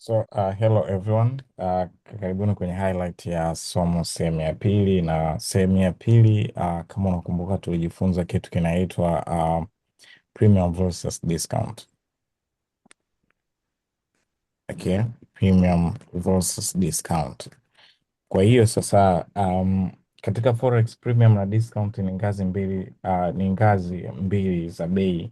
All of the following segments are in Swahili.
So, hello everyone. Karibuni kwenye highlight ya somo sehemu ya pili na sehemu ya pili, kama unakumbuka tulijifunza kitu kinaitwa premium versus discount. Okay, premium versus discount. Kwa hiyo sasa, katika forex premium na discount ni ngazi mbili, ni ngazi mbili za bei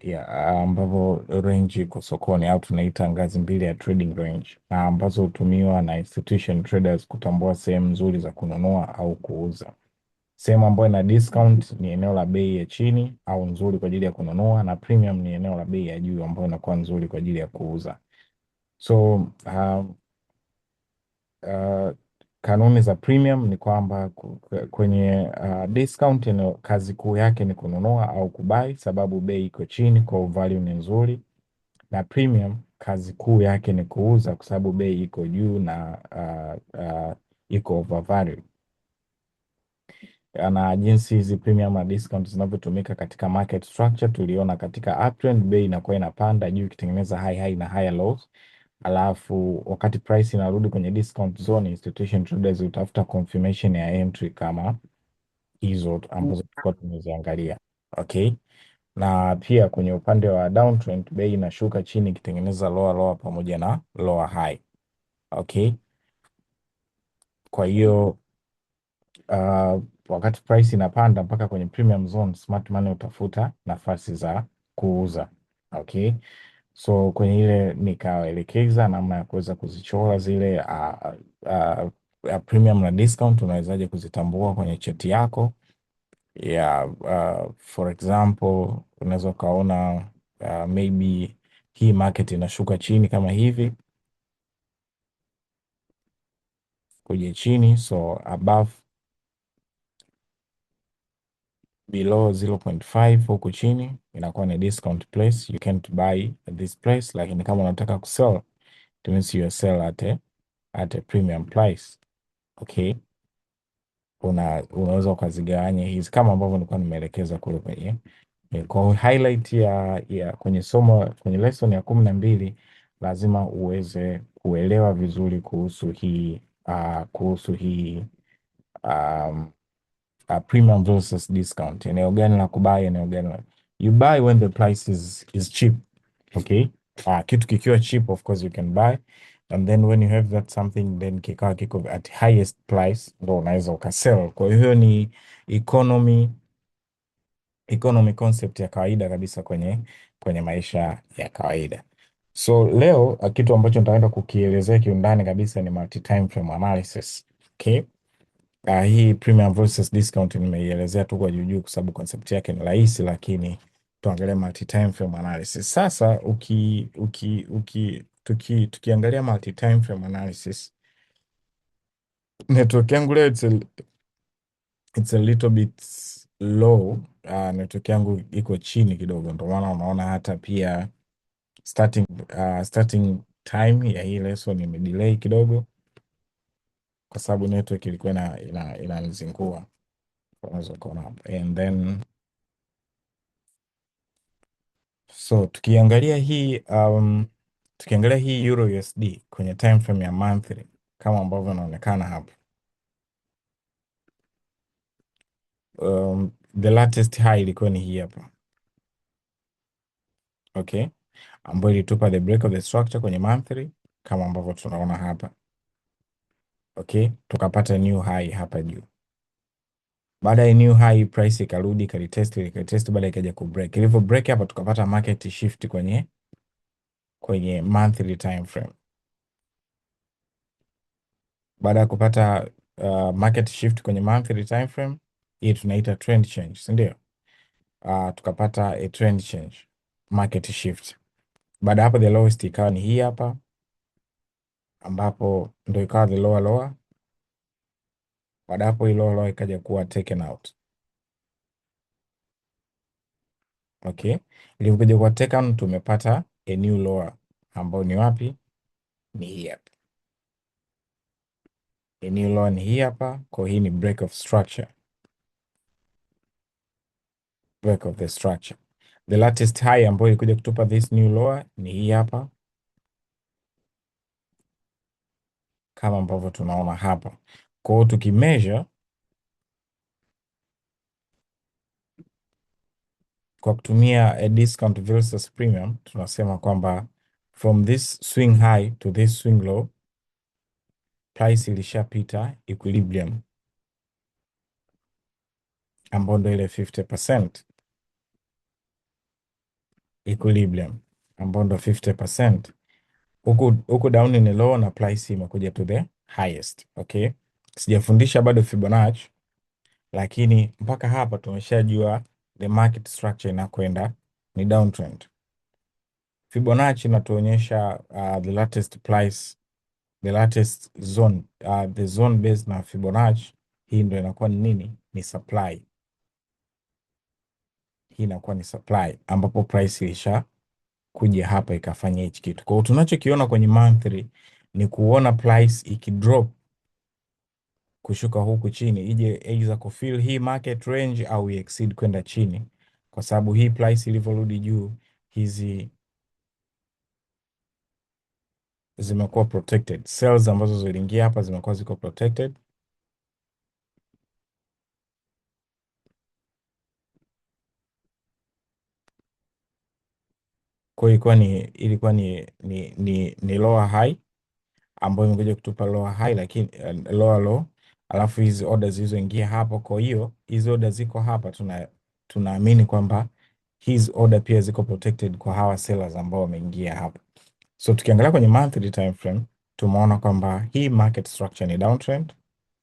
ya ambavyo range iko sokoni au tunaita ngazi mbili ya trading range na ambazo hutumiwa na institution traders kutambua sehemu nzuri za kununua au kuuza. Sehemu ambayo ina discount ni eneo la bei ya chini au nzuri kwa ajili ya kununua, na premium ni eneo la bei ya juu ambayo inakuwa nzuri kwa ajili ya kuuza. So kanuni za premium ni kwamba kwenye discount kazi kuu yake ni kununua au kubuy, sababu bei iko chini, kwa value ni nzuri, na premium kazi kuu yake ni kuuza kwa sababu bei iko juu na iko overvalued. Na jinsi hizi premium na discount zinavyotumika katika market structure, tuliona katika uptrend bei inakuwa inapanda juu ikitengeneza high high na higher lows, alafu wakati price inarudi kwenye discount zone, institution traders hutafuta confirmation ya entry kama hizo ambazo tulikuwa tumeziangalia. Okay, na pia kwenye upande wa downtrend bei inashuka chini ikitengeneza lower lower pamoja na lower high. Okay, kwa hiyo wakati price inapanda mpaka kwenye premium zone, smart money utafuta nafasi za kuuza. Okay, so kwenye ile nikaelekeza namna ya kuweza kuzichora zile premium na discount, unawezaje kuzitambua kwenye cheti yako ya for example unaweza ukaona maybe hii market inashuka chini kama hivi kuja chini, so above below 0.5 huku chini inakuwa ni discount place, you can't buy at this place, lakini kama unataka kusell it means you sell at a premium price. Okay, unaweza ukazigawanya hizi kama ambavyo nilikuwa nimeelekeza kule kwenye kwa highlight ya kwenye somo kwenye lesson ya 12, lazima uweze kuelewa vizuri kuhusu hii premium versus discount, eneo gani la kubuy, eneo gani la you buy when the price is cheap. Okay, kitu kikiwa cheap, of course you can buy, and then when you have that something, then kikawa kiko at highest price, ndo unaweza ukasell. Kwa hiyo ni economy concept ya kawaida kabisa kwenye maisha ya kawaida. So leo kitu ambacho nitaenda kukielezea kiundani kabisa ni multi time frame analysis. Okay? Hii premium versus discount nimeielezea tu kwa juu juu kwa sababu concept yake ni rahisi, lakini tuangalie multi time frame analysis. Sasa uki, uki, uki, tuki, tukiangalia multi time frame analysis, network yangu leo it's a little bit low. Network yangu iko chini kidogo, ndio maana unaona hata pia starting time ya hii lesson imedelay kidogo kwa sababu network ilikuwa inanizingua. Unaweza kuona hapa. And then so tukiangalia hii Euro USD kwenye time frame ya monthly kama ambavyo inaonekana hapa, the latest high ilikuwa ni hii hapa, okay, ambayo ilitupa the break of the structure kwenye monthly kama ambavyo tunaona hapa. Okay, tukapata new high hapa juu. Baada ya new high price ikarudi ikalitest ikalitest, baada ikaja ku break. Ilivyo break hapa tukapata market shift kwenye monthly time frame. Baada ya kupata market shift kwenye monthly time frame, hii tunaita trend change, si ndio? Tukapata a trend change, market shift. Baada hapo the lowest ikawa ni hii hapa, ambapo ndo ikawa the lower lower. Baada hapo hii lower lower ikaja kuwa taken out. Okay, ilivyokuja kuwa taken out, tumepata a new lower ambayo ni wapi? Ni hii hapa. A new lower ni hii hapa, kwa hii ni break of structure, break of the structure. The latest high ambayo ilikuja kutupa this new lower ni hii hapa. Kama ambavyo tunaona hapa. Kwa hiyo tukimeasure kwa kutumia a discount versus premium, tunasema kwamba from this swing high to this swing low, price ilishapita equilibrium ambayo ndo ile 50% equilibrium ambayo ndo 50%. Huku down ni low na price imekuja to the highest. Okay, sijafundisha bado Fibonacci, lakini mpaka hapa tumeshajua the market structure inakwenda ni downtrend. Fibonacci inatuonyesha the latest price, the latest zone, the zone based na Fibonacci. Hii ndo inakuwa ni nini? Ni supply. Hii inakuwa ni supply ambapo price ilisha kuja hapa ikafanya hichi kitu. Kwa hiyo tunachokiona kwenye monthly ni kuona price ikidrop kushuka huku chini ije either kufill hii market range au exceed kwenda chini, kwa sababu hii price ilivyorudi juu, hizi zimekuwa protected. Sales ambazo ziliingia hapa zimekuwa ziko protected. Kwa hiyo ilikuwa ni lower high ambayo imekuja kutupa lower high, lakini lower low, alafu hizi orders zilizoingia hapo. Kwa hiyo hizi orders ziko hapa, tunaamini kwamba hizi order pia ziko protected kwa hawa sellers ambao wameingia hapa. So tukiangalia kwenye monthly time frame tumeona kwamba hii market structure ni downtrend.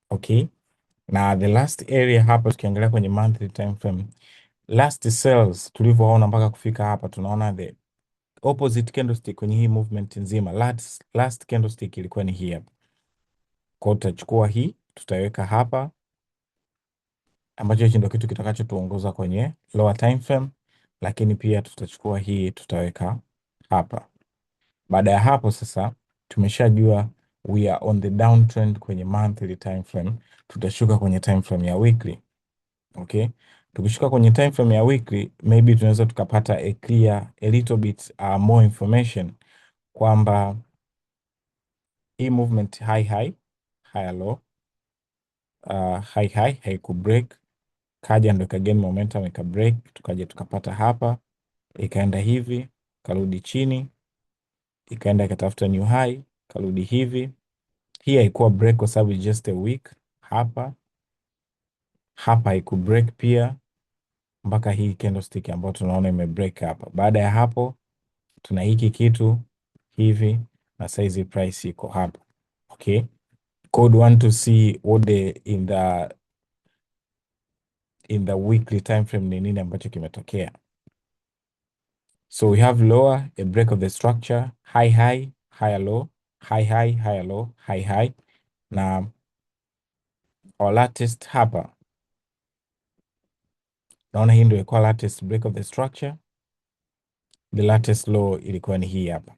Okay, na the last area hapa tukiangalia kwenye monthly time frame, last sales tulivyoona mpaka kufika hapa, tunaona the opposite candlestick kwenye hii movement nzima, last candlestick ilikuwa ni hii hapa. Kwa hiyo tutachukua hii tutaiweka hapa, ambacho hichi ndio kitu kitakachotuongoza kwenye lower time frame, lakini pia tutachukua hii tutaweka hapa. Baada ya hapo sasa tumeshajua we are on the downtrend kwenye monthly time frame, tutashuka kwenye time frame ya weekly. Okay, tukishuka kwenye time frame ya weekly maybe tunaweza tukapata a clear a little bit more information kwamba hii movement high high higher low, high high haiku break, kaja ndo ika gain momentum ika break, tukaja tukapata hapa, ikaenda hivi, karudi chini, ikaenda ikatafuta new high, karudi hivi. Hii haikuwa break kwa sababu just a week hapa hapa haiku break pia mpaka hii candlestick ambayo tunaona ime break hapa. Baada ya hapo tuna hiki kitu hivi na size price iko hapa. Okay, could want to see what the in the weekly time frame ni nini ambacho kimetokea. So we have lower, a break of the structure, high high, higher low, high high, higher low, high high. Na our latest hapa naona hii ndio ilikuwa latest break of the structure. The latest low ilikuwa ni hii hapa.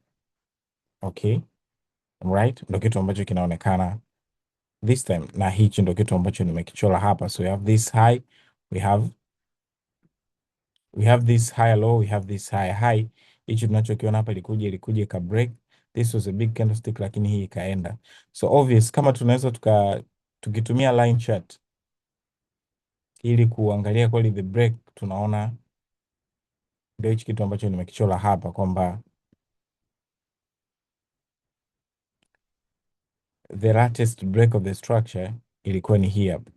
Okay, right, ndio kitu ambacho kinaonekana this time, na hichi ndio kitu ambacho nimekichora hapa. So we have this high, we have this higher low, we have this higher high. Hichi tunachokiona hapa ilikuja ika break. This was a big candlestick, lakini hii ikaenda. So obvious kama tunaweza tukitumia line chart ili kuangalia kweli the break, tunaona ndio hichi kitu ambacho nimekichora hapa kwamba the latest break of the structure ilikuwa ni hii hapa.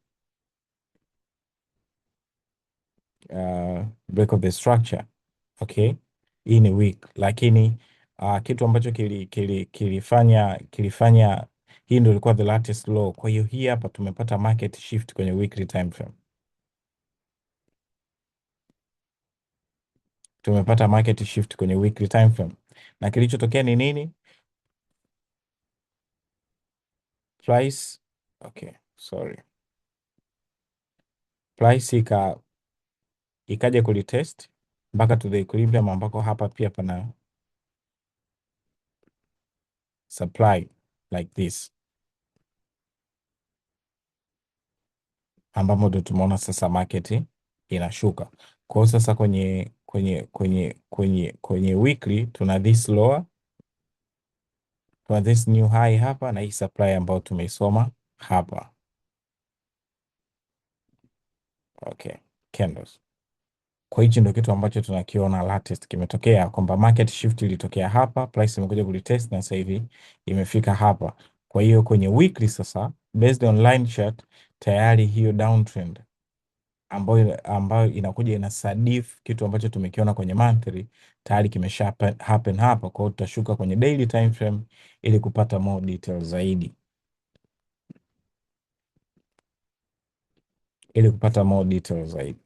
Break of the structure. Okay, hii ni week, lakini kitu ambacho kilifanya hii ndio ilikuwa the latest low. Kwa hiyo hii hapa tumepata market shift kwenye weekly time frame, tumepata market shift kwenye weekly time frame, na kilichotokea ni nini? Price, okay, sorry, price ikaja kulitest mpaka to the equilibrium ambako hapa pia pana supply like this, ambapo ndo tumeona sasa market inashuka. Kwa hiyo sasa kwenye weekly tuna this lower, Tuna this new high hapa na hii supply ambayo tumeisoma hapa. Okay, candles. Kwa hichi ndio kitu ambacho tunakiona latest kimetokea kwamba market shift ilitokea hapa, price imekuja kulitest na sasa hivi imefika hapa. Kwa hiyo kwenye weekly sasa, based on line chart, tayari hiyo downtrend ambayo inakuja inasadifu kitu ambacho tumekiona kwenye monthly tayari kimesha happen hapa. Kwa hiyo tutashuka kwenye daily time frame ili kupata more details zaidi, ili kupata more details zaidi.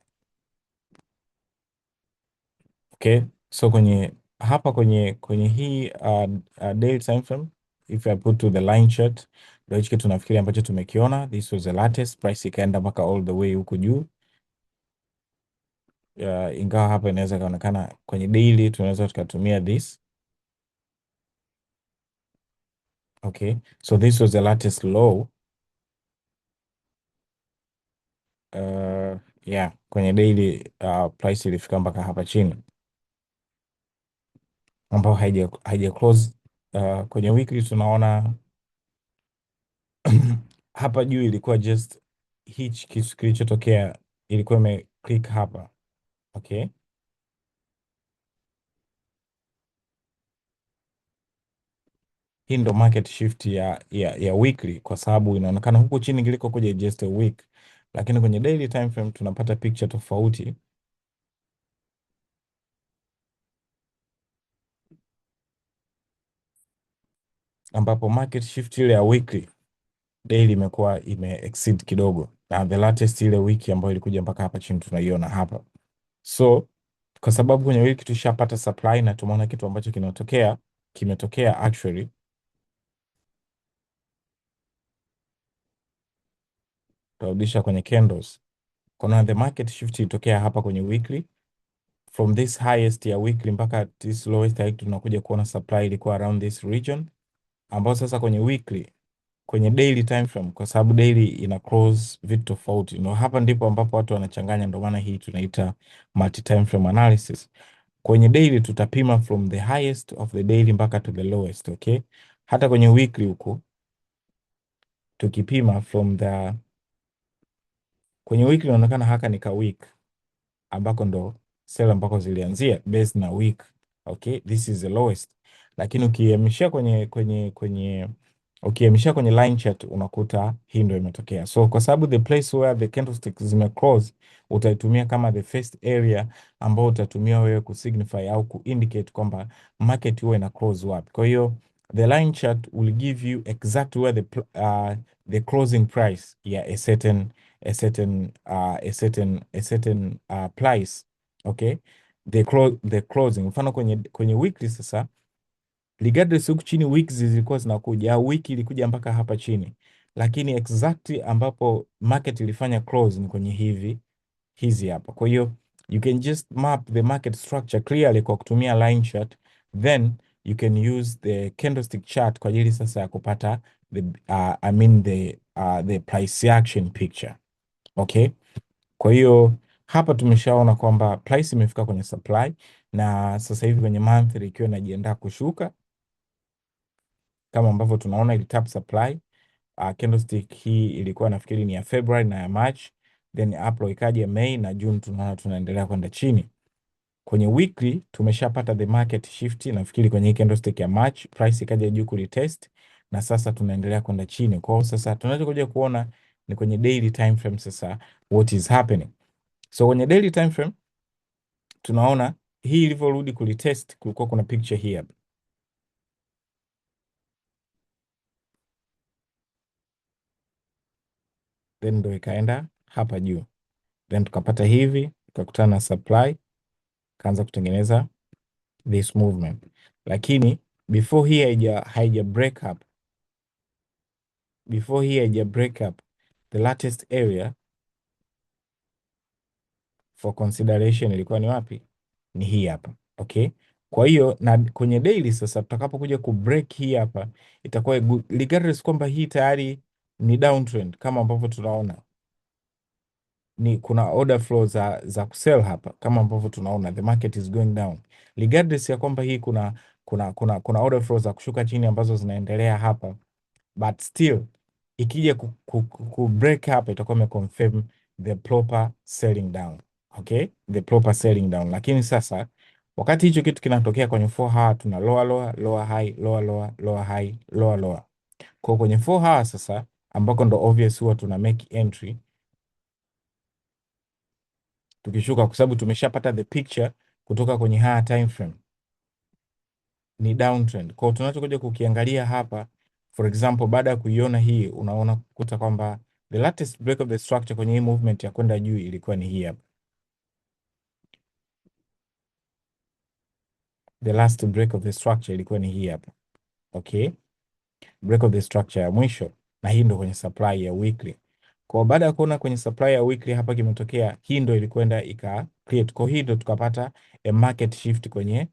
Okay, so kwenye hapa kwenye hii daily time frame, if I put to the line chart, ndio hichi kitu nafikiri ambacho tumekiona. This was the latest price ikaenda mpaka all the way huku juu. Ingawa hapa inaweza kaonekana kwenye daily tunaweza tukatumia this. Okay, so this was the latest low. Yeah, kwenye daily price ilifika mpaka hapa chini ambayo haija close. Kwenye weekly tunaona hapa juu ilikuwa just hichi kitu kilichotokea, ilikuwa ime click hapa. Okay, hii ndo market shift ya weekly, kwa sababu inaonekana huku chini kiliko kuja just a week, lakini kwenye daily time frame tunapata picture tofauti ambapo market shift ile ya weekly daily imekuwa ime exceed kidogo, na the latest ile wiki ambayo ilikuja mpaka hapa chini tunaiona hapa. So kwa sababu kwenye wiki tushapata supply na tumeona kitu ambacho kimetokea actually, tutarudisha kwenye candles. Kuna the market shift ilitokea hapa kwenye weekly, from this highest ya weekly mpaka this lowest ya weekly, tunakuja kuona supply ilikuwa around this region, ambao sasa kwenye weekly, kwenye daily time frame, kwa sababu daily ina close vitu tofauti, ndio hapa ndipo ambapo watu wanachanganya, ndio maana hii tunaita multi time frame analysis. Kwenye daily tutapima from the highest of the daily mpaka to the lowest, okay? Hata kwenye weekly huku tukipima from the kwenye weekly inaonekana haka ni ka week ambako ndo sell ambako zilianzia based na week, okay, this is the lowest, lakini ukihamishia kwenye line chart unakuta hii ndio imetokea. So kwa sababu the place where the candlestick zime close utaitumia kama the first area ambao utatumia wewe kusignify au kuindicate kwamba market huwa ina close wapi. Kwa hiyo the line chart will give you exactly where the closing price ya a certain price, okay, the closing. Mfano kwenye weekly sasa, regardless huku chini weeks zilikuwa zinakuja au wiki ilikuja mpaka hapa chini, lakini exactly ambapo market ilifanya close ni kwenye hizi hapa. Kwa hiyo you can just map the market structure clearly kwa kutumia line chart, then you can use the candlestick chart kwa ajili sasa ya kupata I mean the price action picture. Okay? Kwa hiyo hapa tumeshaona kwamba price imefika kwenye supply na sasa hivi kwenye monthly ikiwa inajiandaa kushuka kama ambavyo tunaona ili tap supply. Candlestick hii ilikuwa nafikiri ni ya February na ya March, then April ikaja May na June, tunaona tunaendelea kwenda chini. Kwenye weekly tumeshapata the market shift, nafikiri kwenye hii candlestick ya March price ikaja juu kulitest na sasa tunaendelea kwenda chini. Kwa hiyo sasa tunachokuja kuona ni kwenye daily time frame sasa what is happening. So kwenye daily time frame tunaona hii ilivyorudi kulitest, kulikuwa kuna picture hii hapa. Then ndo ikaenda hapa juu, then tukapata hivi, tukakutana na supply, kaanza kutengeneza this movement. Lakini before hii haija break up, before hii haija break up, the latest area for consideration ilikuwa ni wapi? Ni hii hapa. Okay? Kwa hiyo na kwenye daily sasa tutakapokuja ku break hii hapa itakuwa regardless kwamba hii tayari ni downtrend kama ambavyo tunaona ni kuna order flow za kusell hapa kama ambavyo tunaona the market is going down, regardless ya kwamba hii kuna Kuna order flow za kushuka chini ambazo zinaendelea hapa, but still ikija ku break hapa itakuwa imeconfirm the proper selling down. Okay, the proper selling down. Lakini sasa wakati hicho kitu kinatokea kwenye 4 hour tuna lower lower, lower high, lower lower, lower high, lower lower. Kwa kwenye 4 hour sasa ambako ndo obvious huwa tuna make entry tukishuka, kwa sababu tumeshapata the picture kutoka kwenye higher time frame ni downtrend. Kwa hiyo tunachokuja kukiangalia hapa, for example, baada ya kuiona hii, unaona kukuta kwamba the latest break of the structure kwenye hii movement ya kwenda juu ilikuwa ni hii hapa. The last break of the structure ilikuwa ni hii hapa. Okay? Break of the structure ya mwisho, na hii ndo kwenye supply ya weekly. Kwa baada ya kuona kwenye supply ya weekly hapa kimetokea, hii ndo ilikwenda ika create. Kwa hii ndo tukapata a market shift kwenye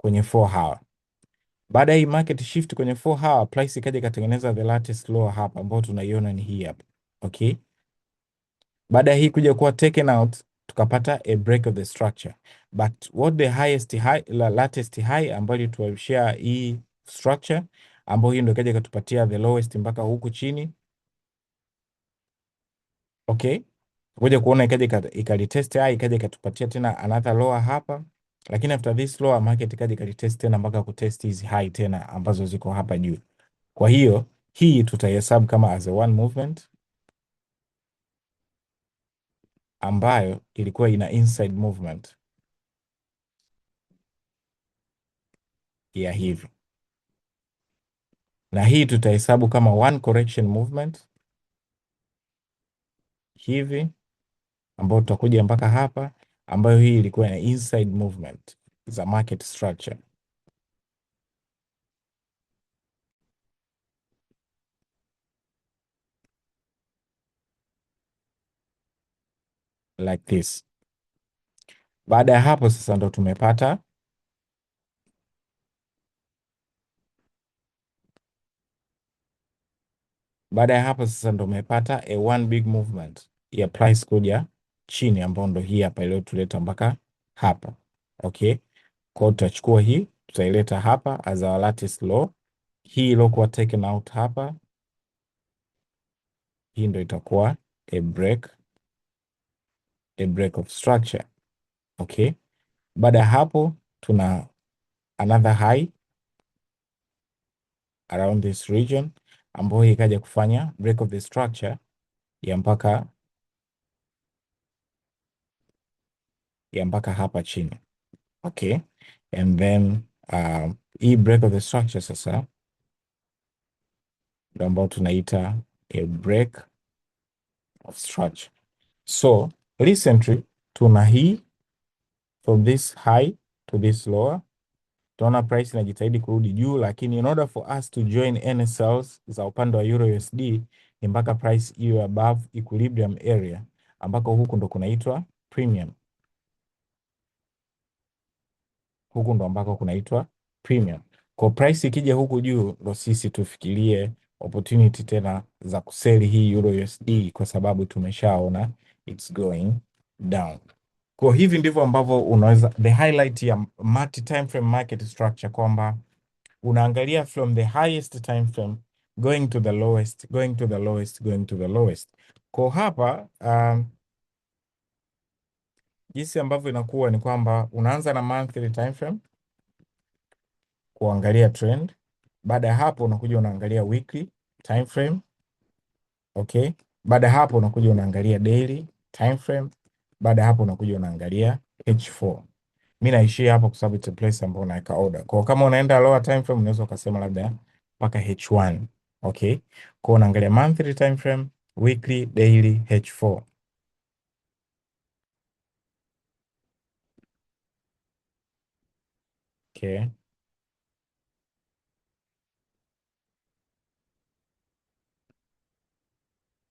4 hour. Baada ya hii market shift kwenye 4 hour, price ikaja ikatengeneza the latest low hapa ambayo tunaiona ni hii hapa. Okay? Baada ya hii kuja kuwa taken out, tukapata a break of the structure. But what the highest high, la latest high ambayo ilituashia hii structure, ambayo hii ndio ikaja ikatupatia the lowest mpaka huku chini. Okay? Ngoja kuona ikaja ikalitest high, ikaja ikatupatia tena another lower hapa. Lakini after this lower market ikaja ikalitest tena mpaka kutest hizi high tena ambazo ziko hapa juu. Kwa hiyo hii tutaihesabu kama as a one movement ambayo ilikuwa ina inside movement ya hivi, na hii tutahesabu kama one correction movement hivi, ambayo tutakuja mpaka hapa, ambayo hii ilikuwa ina inside movement za market structure. Like this. Baada ya hapo sasa ndo tumepata baada ya hapo sasa ndo umepata a one big movement ya price kuja chini, ambayo ndo hii hapa iliyotuleta mpaka hapa. Okay, kwa hiyo tutachukua hii tutaileta hapa as our latest low. Hii iliyokuwa taken out hapa, hii ndo itakuwa a break of structure. Okay, baada ya hapo tuna another high around this region ambayo hii ikaja kufanya break of the structure ya mpaka hapa chini. Okay, and then hii break of the structure sasa ndio ambayo tunaita a break of structure. So recently tuna hii from this high to this lower, tunaona price inajitahidi kurudi juu, lakini in order for us to join any sales za upande wa Euro USD ni mpaka price iwe above equilibrium area, ambako huku ndo kunaitwa premium. Huku ndo ambako kunaitwa premium. Kwa price ikija huku juu ndo sisi tufikirie opportunity tena za kuseli hii Euro USD, kwa sababu tumeshaona it's going down. Kwa hivi ndivyo ambavyo unaweza the highlight ya multi time frame market structure, kwamba unaangalia from the highest time frame going to the lowest, going to the lowest, going to the lowest. Kwa hapa jinsi ambavyo inakuwa ni kwamba unaanza na monthly time frame kuangalia trend. Baada ya hapo unakuja unaangalia weekly time frame. Okay. Baada ya hapo unakuja unaangalia daily time frame. Baada ya hapo unakuja unaangalia H4. Mimi naishia hapo kwa sababu it's a place ambayo unaweka order. Kwa kama unaenda lower time frame unaweza ukasema labda mpaka H1. Okay. Kwa unaangalia monthly time frame, weekly, daily, H4. Okay.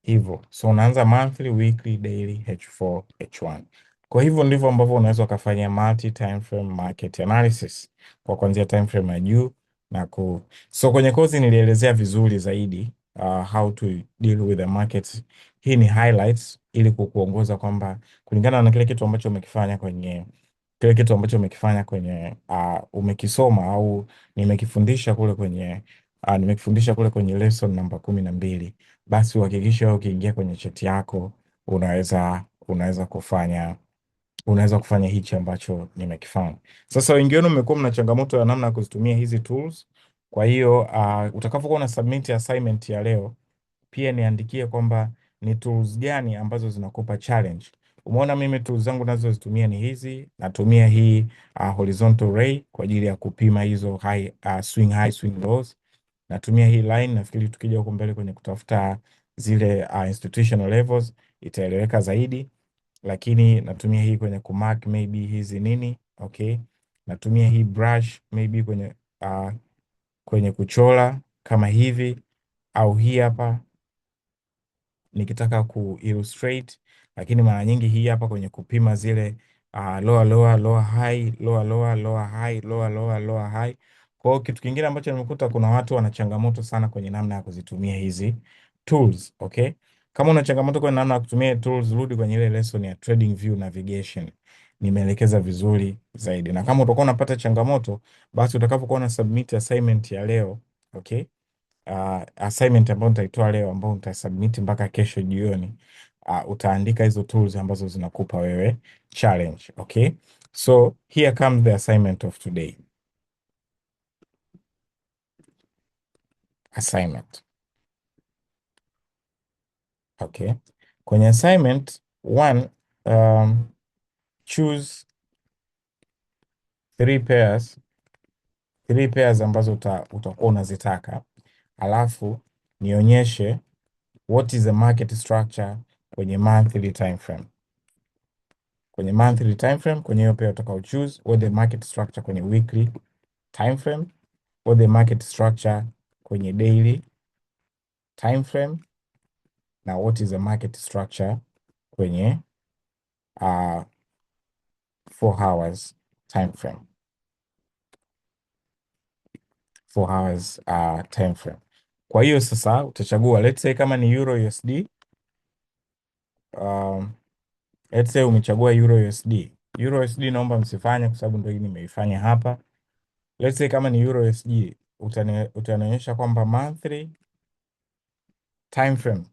Hivyo. So unaanza monthly, weekly, daily, H4, H1. Kwa hivyo ndivyo ambavyo unaweza ukafanya multi time frame market analysis kwa kuanzia time frame ya juu na ku. So kwenye kozi nilielezea vizuri zaidi how to deal with the market. Hii ni highlights ili kukuongoza kwamba kulingana na kile kitu ambacho umekifanya kwenye Kile kitu ambacho umekifanya kwenye umekisoma au nimekifundisha kule kwenye nimekifundisha kule kwenye lesson namba 12, basi uhakikishe wewe ukiingia kwenye chati yako unaweza kufanya hichi ambacho nimekifanya. Sasa wengi wenu mmekuwa mna changamoto ya namna ya kuzitumia hizi tools. Kwa hiyo utakapokuwa una submit assignment ya leo, pia niandikie kwamba ni tools gani ambazo zinakupa challenge. Umeona mimi tools zangu nazozitumia ni hizi, natumia hii horizontal ray kwa ajili ya kupima hizo swing high, swing lows. Natumia hii line, nafikiri tukija huko mbele kwenye kutafuta zile institutional levels itaeleweka zaidi, lakini natumia hii kwenye kumark maybe hizi nini, okay. Natumia hii brush maybe kwenye kuchora kama hivi, au hii hapa nikitaka ku illustrate, lakini mara nyingi hii hapa kwenye kupima zile lower lower lower high lower lower lower high lower lower lower high. Kwa hiyo kitu kingine ambacho nimekuta kuna watu wana changamoto sana kwenye namna ya kuzitumia hizi tools, okay? Kama una changamoto kwenye namna ya kutumia tools, rudi kwenye ile lesson ya Trading View Navigation. Nimeelekeza vizuri zaidi. Na kama utakuwa unapata changamoto, basi utakapokuwa una submit assignment ya leo, okay? Assignment ambayo nitaitoa leo ambayo nitasubmit mpaka kesho jioni, utaandika hizo tools ambazo zinakupa wewe challenge, okay? So here comes the assignment of today. Assignment. Okay. Kwenye assignment 1, choose three pairs ambazo utakuwa unazitaka, alafu nionyeshe what is the market structure kwenye monthly time frame. Kwenye monthly time frame, kwenye hiyo pair utakao choose what the market structure kwenye weekly time frame, what the market structure kwenye daily time frame, na what is the market structure kwenye 4 hours time frame. 4 hours time frame. Kwa hiyo sasa utachagua, let's say kama ni Euro USD, let's say umechagua Euro USD. Euro USD naomba msifanye kwa sababu ndio hii nimeifanya hapa. Let's say kama ni Euro USD, utanionyesha kwamba monthly time frame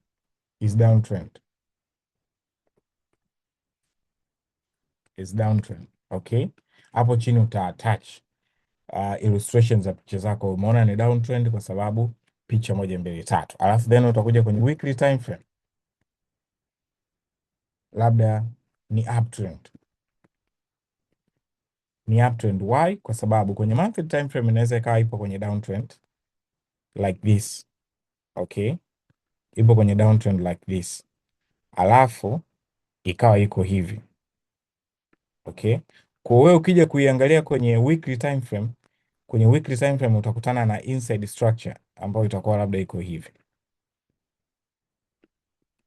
is downtrend. Is downtrend. Okay? Hapo chini uta attach illustrations za picha zako. Umeona ni downtrend kwa sababu picha 1 2 3. Alafu then utakuja kwenye weekly time frame. Labda ni uptrend. Ni uptrend. Why? Kwa sababu kwenye monthly time frame inaweza ikawa ipo kwenye downtrend like this. Okay? Ipo kwenye downtrend like this. Alafu ikawa iko hivi. Okay? Kwa wewe ukija kuiangalia kwenye weekly time frame, kwenye weekly time frame utakutana na inside structure ambayo itakuwa labda iko hivi.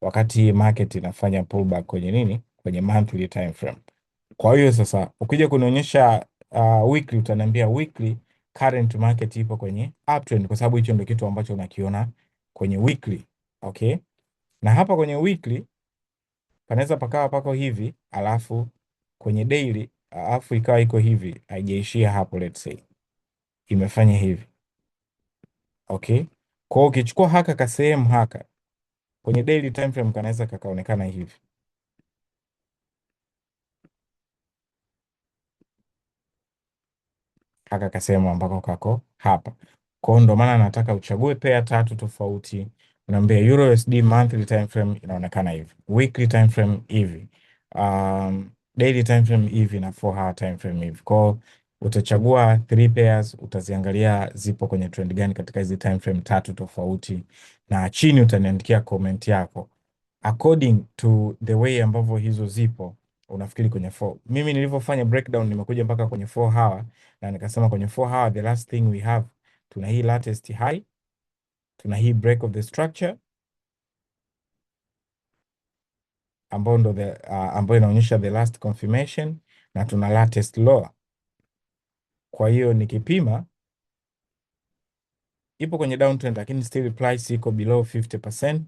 Wakati market inafanya pullback kwenye nini? Kwenye monthly time frame. Kwa hiyo sasa ukija kunionyesha weekly, utaniambia weekly current market ipo kwenye uptrend kwa sababu hicho ndio kitu ambacho unakiona kwenye weekly. Okay? Na hapa kwenye weekly panaweza pakawa pako hivi, alafu kwenye daily alafu ikawa iko hivi, haijaishia hapo, let's say imefanya hivi. Okay? Kwa hiyo ukichukua haka ka sehemu haka kwenye daily time frame kanaweza kakaonekana hivi. Haka ka sehemu ambako kako hapa. Kwa hiyo ndo maana nataka uchague pair tatu tofauti. Unaambia Euro USD monthly time frame inaonekana hivi, weekly time frame hivi, daily time frame hivi na 4 hour time frame hivi. Kwa hiyo utachagua 3 pairs, utaziangalia zipo kwenye trend gani katika hizi time frame tatu tofauti, na chini utaniandikia comment yako according to the way ambavyo hizo zipo. Unafikiri kwenye 4. Mimi nilivyofanya breakdown nimekuja mpaka kwenye 4 hour na nikasema kwenye 4 hour the last thing we have, tuna hii latest high, tuna hii break of the structure ambayo ndo ambayo inaonyesha the last confirmation, na tuna latest lower. Kwa hiyo nikipima ipo kwenye downtrend, lakini still price iko below 50%,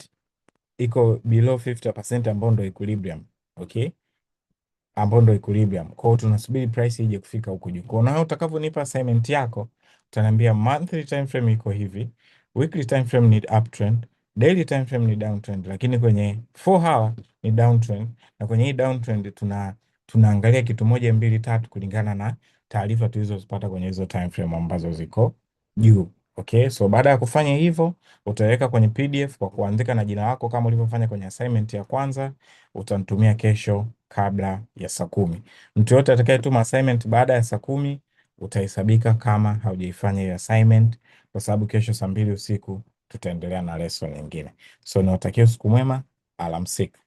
iko below 50% ambayo ndo equilibrium. Okay? ambao ndo equilibrium. Kwa hiyo tunasubiri price ije kufika huku juu. Kwa hiyo utakavyonipa assignment yako, utaniambia monthly time frame iko hivi, weekly time frame ni uptrend, daily time frame ni downtrend, lakini kwenye 4 hour ni downtrend, na kwenye hii downtrend tunaangalia kitu moja mbili tatu kulingana na taarifa tulizozipata kwenye hizo time frame ambazo ziko juu. Okay, so baada ya kufanya hivyo utaweka kwenye PDF kwa kuandika na jina lako kama ulivyofanya kwenye assignment ya kwanza. Utanitumia kesho kabla ya saa 10. Mtu yote atakayetuma assignment baada ya saa 10 utahesabika kama haujaifanya hiyo assignment, kwa sababu kesho saa 2 usiku tutaendelea na lesson nyingine. So niwatakie usiku mwema, alamsiki.